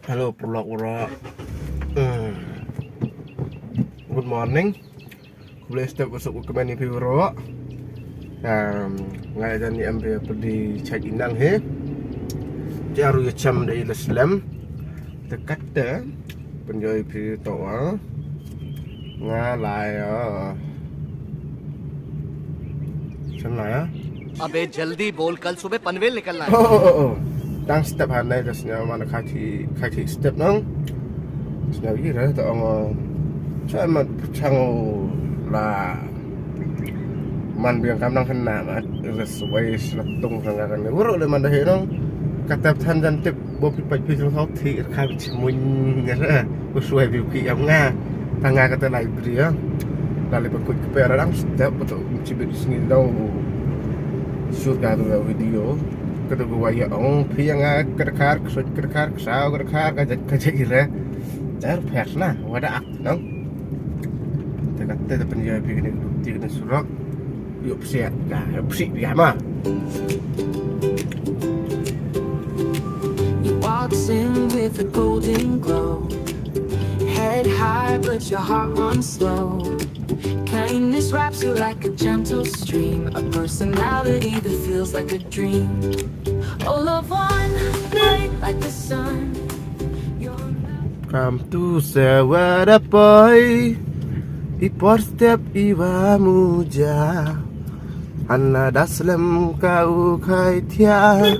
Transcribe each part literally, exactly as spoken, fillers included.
Hello, paralok baroh. Hmm. Good morning. Khublei step, u suk u kmen ïa phi baroh. Um, nga ïa jan ïa em phi pyrdi chait inang hi. Jaru ïa cham da ila slem. Te katte pynjoi phi to, ah. Nga lai, ah. Chan lai, ah. अबे जल्दी बोल, कल सुबह पनवेल निकलना है। Oh, oh, oh, oh. Tang step hangne ka sñiaw man kha ki, kha ki step nang. Sñiaw ki re ta ong, oh. Cha man chang, oh, la. Man biang kam nang kena mat. Res wai sla tung sang ka kan. Wuro le man da he nang. Ka tep than jan tep. Bo phi pait phi jong thok thi ka bi chimuin nga ra. Ko suai bi ki am nga. Ta nga ka ta library ya. La le ba kuit ka per rang step ko to chibit sngi dau. Shoot ka tu video. Ka tu ko wai ya ong phi ya nga ka khar ka sut ka khar ka sau ka khar ka jek ka jek ira. Dar pers na wada ak nang. Te ka te pynjai phi kene ti kene surok. Ïoh psiah ka, ïoh psiah ka ma. He walks in with a golden glow. Head high, but your heart runs slow. Kindness wraps you like a gentle stream. A personality that feels like a dream. All of one, bright like the sun. Your mouth Kam tu sewa da poi. I por step i wa muja. Anna da slem ka u khai thia.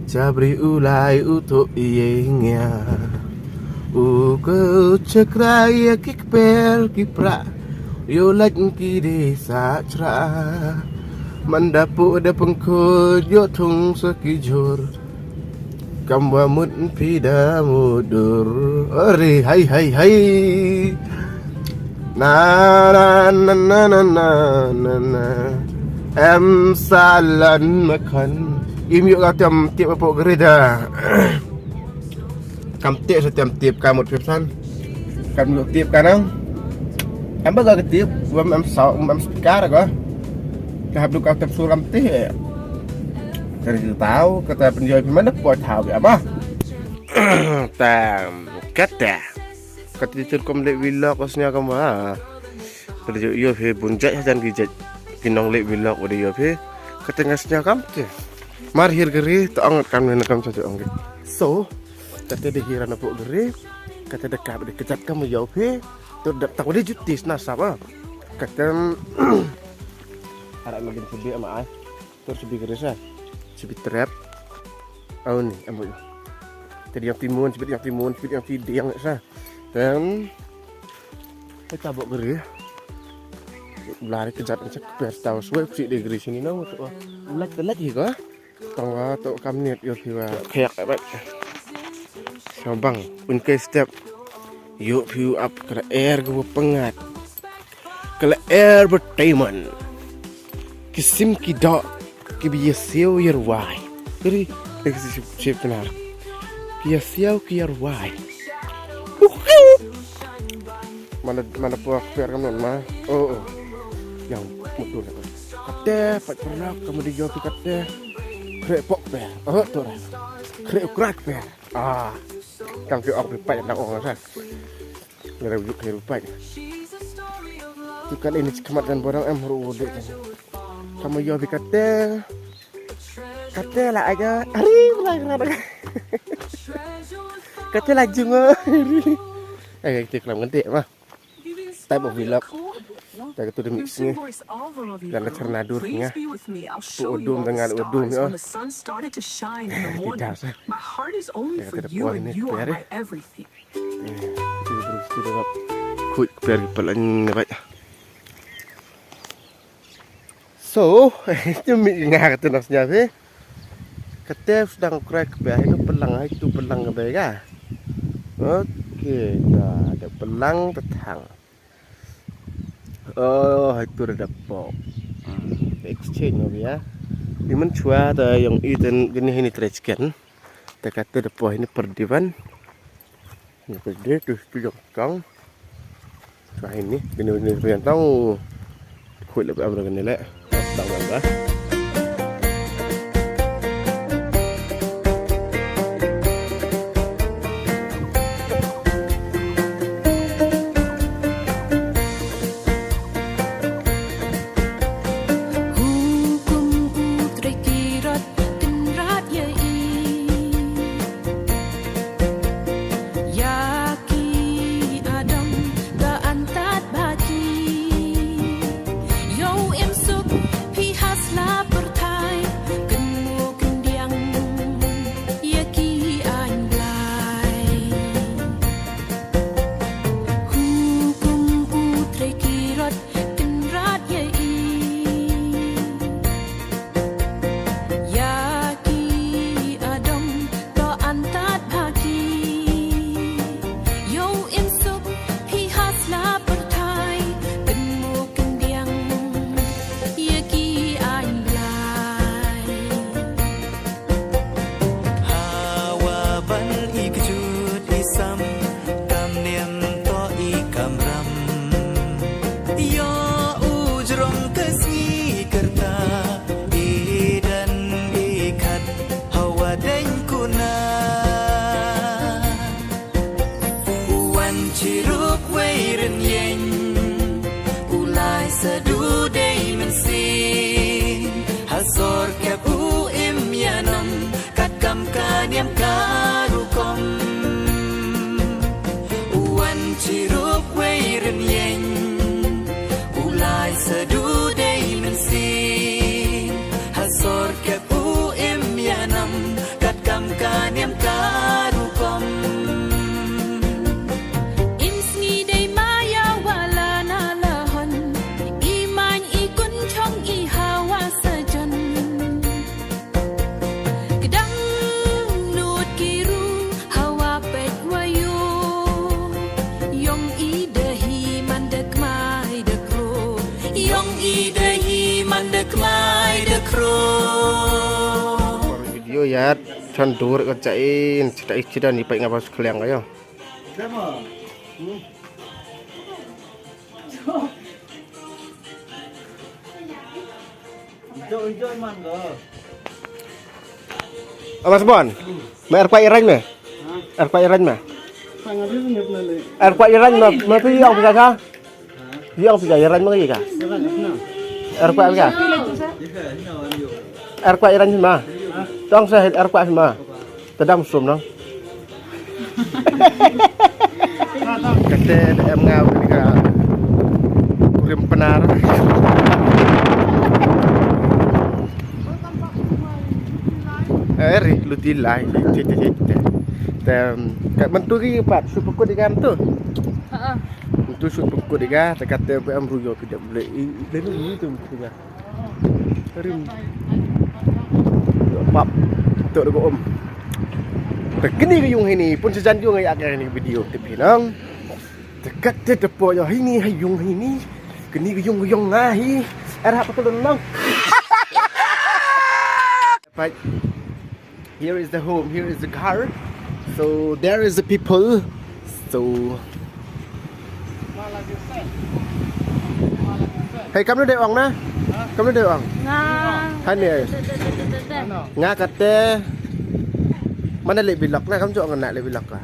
Jabri u lai u to i ngia. U ko chakra ya ki kper ki pra. Yo lait ki de sa chra. Manda pu da pengkut yo thung sa ki jur. Kam wa mut phi da mudur. Ori hai hai hai. Na na na na na na na. Em salan makan. Im yuk ka tiam tiap apo gerida. Kam tip sa tiam tip ka mut phi san. Kam yuk tip ka nang. Em ba ka tip, wam em sau, em speaker ka. Ka hap duk ka tip sur kam tip. Kari tau, kata pynjoi phi mana poi tau ya bah. Tam, kata. Kata di tur kom leh vlog ko sñiaw kam wa. Kata di yo phi bun jait hajan ki jait. Ki nong leh vlog ko di yo phi. Kata nga sñiaw kam te. Mar hir gari, to ong kam ne kam cha ong. So, kata di hira na pok gari. Kata di kap di kejat kam yo phi. Tur dap tak di jutis na sama. Kata ara na bin sebi ama ai. Tur sebi gari sa. Sebi trap. Au ni, ambo. Te di yang timun, sebi yang timun, sebi yang tiding sa. Tem. Ai tabok gari. Lari kejat ni cak per tau suai psi di gari sini nang tu. Lek lek hi ko. Tang wa to kam nit yo phi wa. Khek ba. Sabang un kai step. Yo phi ap kala air go pengat. Kala air entertainment. Ki sim ki dok ki bi ïa siew ïa rwai. Kiri, eh, ki sim, sim knar. Ki ïa siew ki ïa rwai. Uhu. Mana, mana puak per kam non ma. Oh, oh. Yang mutul. Kate, pat pernah kamu di jopi kate. Krek pok per. Oh, tu dah. Krek ukrak per. Ah. Kam ki ok bi pat nak ong sa. Ngara ujuk khair upai. Tu kali ni khmat kan borang em ru de kan. Kamu yo bi kate. Kate la aja. Ari la ngara. Kate la jungo. Ari. Eh, kita kelam ngentik mah. Type of vlog. Dah tu demi sini. Dan la cerna dur nya. Tu udum dengan udum ya. Tidak sah. Dah kata puan ni per. Khuid per ki palan na bai. So, tu mi nga kata nak senyap eh. Kata sedang crack bai, itu pelang, itu pelang bai ka. Okey, dah ada pelang tetang. Oh, itu dah dapok. Hmm, exchange no ya. Di men chua ta yang iten gini ini trash can. Ta kata dapok ini perdiban. Ni pede tu tu jong kang. Sa ini, bini bini bini tang. Khuid lep am ra kene leh. Tang ba ba. Jat, chan dur ka chain, chita ichidan ni pai ngaba skliang kayo. Amas bon. Ma er kwa iran me. Er kwa iran me. Er kwa iran me, ma tu yang pisa sa. Yang pisa iran me ka. Er kwa ka. Er kwa iran ma. Tong sa er kwa ma. Tadam sum nang. Kate da em nga uni ka kurim Pnar. Eh, ri luti lai. Te, te, te, te. Te, em, ka mentu ki pat, sut pekut di ka mentu. Ha. Mentu sut pekut di ka, te kate pe em ruyo ki dep le. I, i, le ni tu mentu ka. Rim. Pap. Tok dego om. Te kini ka yung hini pun sejan yung ya ka hini video tip hinang. Te kat te tepo yo hini ha yung hini. Kini ka yung yung nga hi. Era apa tu nang. Pai. Here is the home, here is the car. So there is the people. So hey, kam nu dei ong na? Kam nu dei ong? Nga. Hani. Nga kate. Mana le bilok na, kam jo ong na le bilok ka.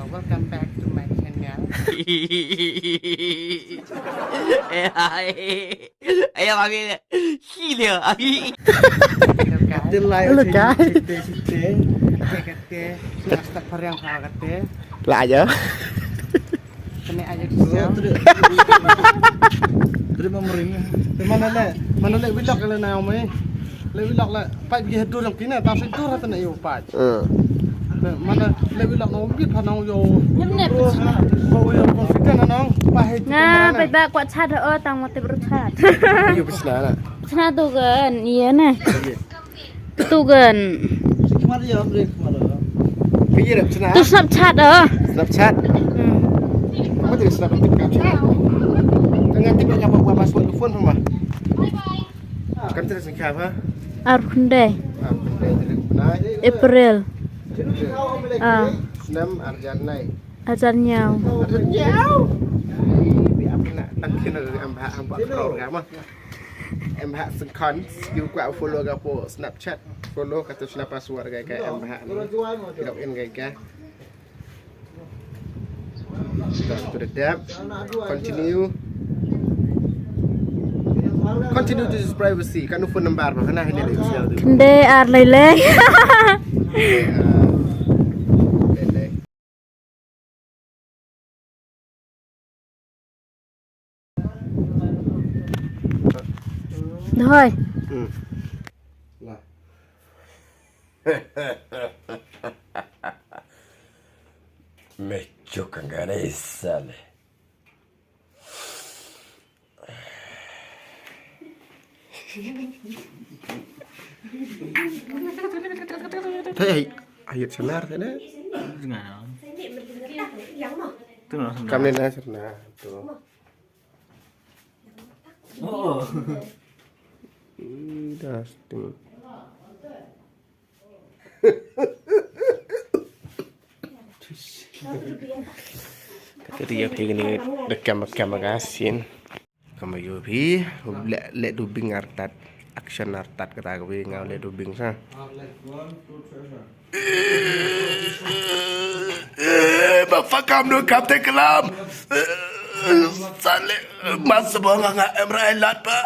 Welcome back to my channel. Ayo kami. Hello, guys. Hello, guys. Lah aja. Kena aja di sini. Terima kasih. Mana le? Mana le bilok le na mai. Le bilok le. Pat gi hadur jong kine, ta shu dur hata na ïoh pat. Eh. Mana le bilok na umbit pa na ïoh. Ngam ne. Ba ïoh confident na nong. Pa he. Nga pat ba kwah chat o tang mo te bru chat. Ïoh bisna na. Chna tu kan, iya na. Tu kan. Kmar ïa bre kmar. Ïa rep chna. Tu Snapchat o. Snapchat. Hmm. Apa tu Snapchat? Tengah tiba nya buat password phone sama. Kan terus nikah apa? Ar khyndai. Ar khyndai tarik bnai. April. Ah. Snem arjan nai. Arjan hynñiew. Arjan hynñiew. Bi ap na tang khin ar em bha am ba pro ga ma. Em bha sengkon. Yu kwa follow ga po Snapchat. Follow ka tu Snap password ga ka em bha. Log in ga ka. Start to the tab. Continue. Continue to his privacy. Kan phone number ba kana hini le usia tu. Khyndai ar lai lai. Lai lai. Doi. Hmm. Lah. Me chuk ngane isale. Hey, ayat senar sana. Kam ni na sana tu. Oh. Ih, dah, sting. Kata dia pergi ni, rekam, rekam, rekam scene. Kama yu phi, le, le dubbing artat, action artat kata ka wi ngau le dubbing sa. Ba fakam no kap te kalam. Sale mas ba nga nga em rai lat ba.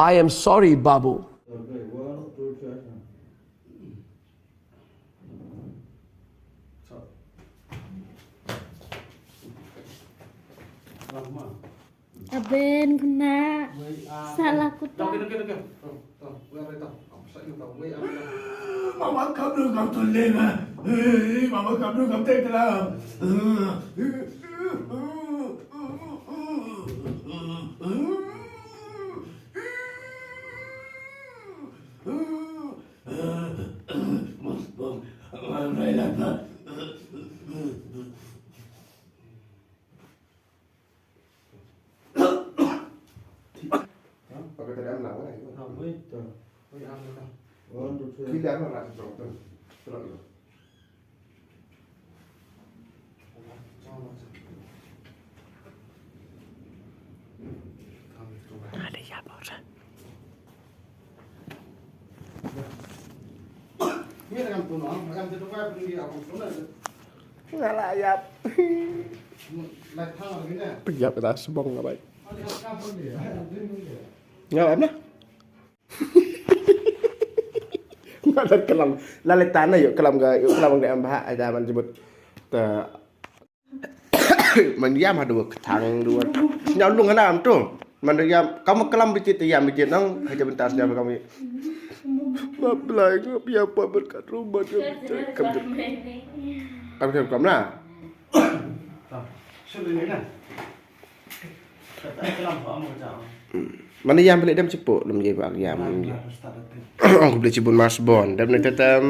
I am sorry, Babu. Aben kena salah kuta. Mama kablu kam tulle na. Mama kablu kam tekla. Nga la ïap. Pynïap ïa la sbong nga bai. Nga bai na. Nga la klam. La le tana ïoh klam ga ïoh klam ga em bah ai da man jibut. Ta man ïam ha dua ktang dua. Sñiaw lung hana am tu. Man ïam kam klam bitit ïam bitit nang. Haja bentar sñiaw kam. Ba blai ngap ïa pa berkat rumah kam. Kam kam kam na. Mane ïam beli dem cepu lem ye bak ïam. Ong beli cebun mas bon dem ne tetem.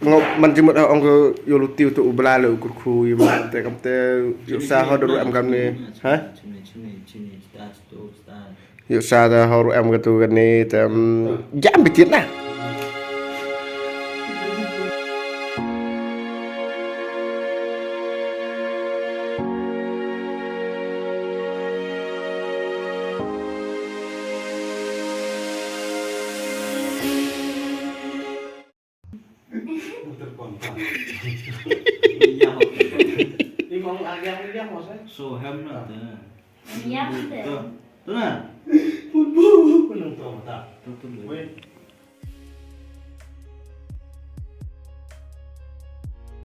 Ngo man jimut ong ko yo luti tu ubla le ukur khu yum te kam te yo sa ho dor am kam ne. Ha? Yu sa da hor em ka tu ka ni tem jam bitit na. Muter kontak. Iya, oke. Imong agak liang maksudnya. So hem na te. Iya, betul. Tuh, tuh na. Pun bu, pun nang tuh mata. Tuh, tuh, tuh. Weh.